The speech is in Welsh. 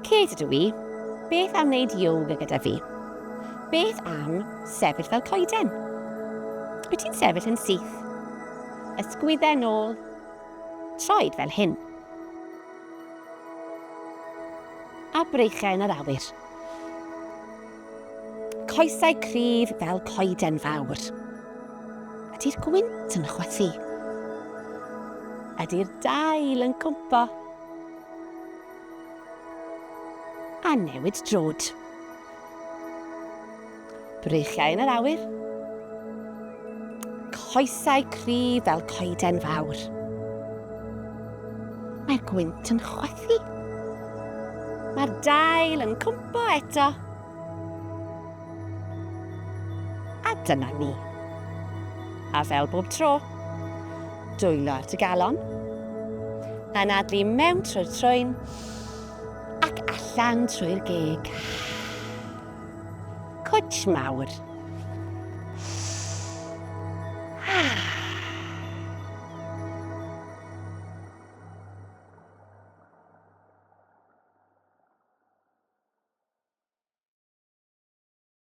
Kate ydw i. Beth am wneud yoga gyda fi? Beth am sefyll fel coeden? Wyt ti'n sefyll yn syth? Ysgwyddau nôl, troed fel hyn. A breichiau yn yr awyr. Coesau cryf fel coeden fawr. Ydy'r gwynt yn chwythu? Ydy'r dail yn cwmpo? A newid drod. Breichiau yn yr awyr. Coesau cryf fel coeden fawr. Mae'r gwynt yn chwythu. Mae'r dail yn cwmpo eto. A dyna ni. A fel bob tro, dwylo ar dy galon, anadlu mewn trwy'r trwyn ac allan trwy'r geg. Cwtsh mawr.